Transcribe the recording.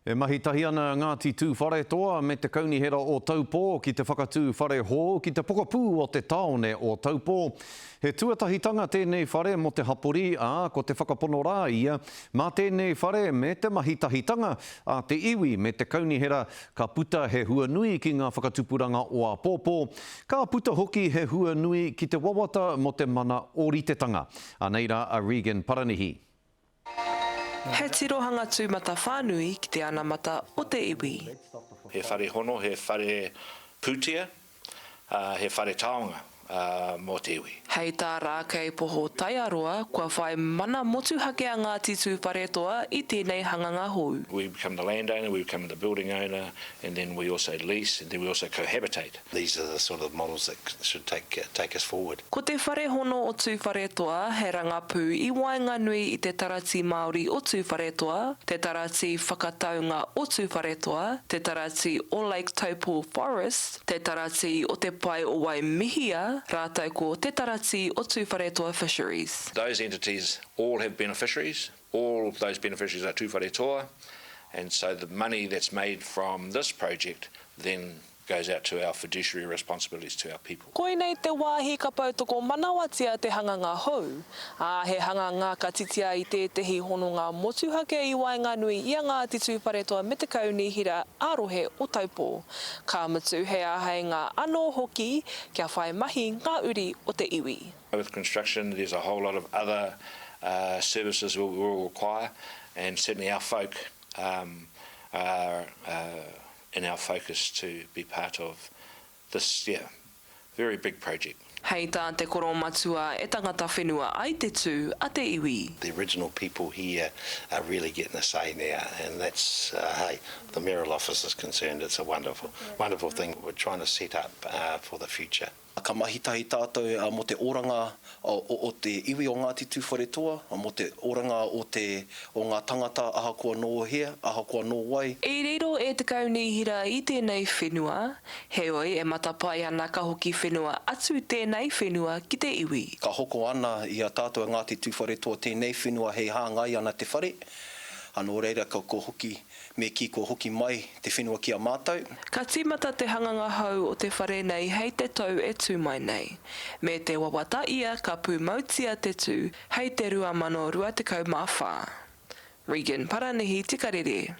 E mahi tahi ana a Ngāti Tūwharetoa me te Kaunihera o Taupō ki te whakatū whare hou ki te pokapū o te tāone o Taupō. He tuatahitanga tēnei whare mō te hapori, ā, ko te whakapono rā ia, mā tēnei whare me te mahi tahitanga a te iwi me te kaunihera ka puta he hua nui ki ngā whakatupuranga o āpōpō, ka puta hoki he hua nui ki te wawata mō te mana ōritetanga. Anei rā a Regan Paranihi. He tirohanga tūmatawhānui ki te anamata o te iwi. He whare hono, he whare pūtea, he whare taonga mō te iwi. Hei tā Rākeipoho Taiaroa, kua whai mana motuhake a Ngāti Tūwharetoa i tēnei hanganga hou. We become the landowner, we become the building owner and then we also lease and then we also cohabitate. These are the sort of models that should take take us forward. Ko Te Whare Hono o Tūwharetoa he rangapū i waenganui i Te Taratī Māori o Tūwharetoa, Te Taratī Whakataunga o Tūwharetoa, Te Taratī o Lake Taupō Forest, Te Taratī o Te Pae o Waimihia rātou ko Te Taratī o Tūwharetoa Fisheries. Those entities all have beneficiaries, all those beneficiaries are Tūwharetoa and so the money that's made from this project then goes out to our fiduciary responsibilities to our people. Koinei te wāhi ka poutokomanawatia te hanganga hou, ā, he hanganga ka titia i tētehi hononga motuhake i waenganui i a Ngāti Tūwharetoa me te Kaunihera ā-Rohe o Taupō. Ka mutu, he āheinga anō hoki kia whai mahi ngā uri o te iwi. With construction there's a whole lot of other services we will require and certainly our folk are in our focus to be part of this yeah very big project. Hei tā te koromatua e tangata whenua ai te tū a te iwi. The original people here are really getting a say now and that's hey the mayoral office is concerned it's a wonderful wonderful thing we're trying to set up for the future. Ka mahi tahi tātou mō te oranga o te iwi o Ngāti Tūwharetoa, mō te oranga o te, o ngā tangata ahakoa nō hea, ahakoa nō wai. I riro e te Kaunihera i tēnei whenua, heoi e matapae ana ka hoki whenua atu tēnei whenua ki te iwi. Ka hoko ana i a tātou a Ngāti Tūwharetoa tēnei whenua hei hāngai ana te whare, nō reira ka hoki Me kī kua hoki mai te whenua ki a mātou. Ka tīmata te hanganga hou o te whare nei hei te tau e tū mai nei. Me te wawata ia ka pūmautia te tū hei te 2024. Regan Paranihi Te Karere.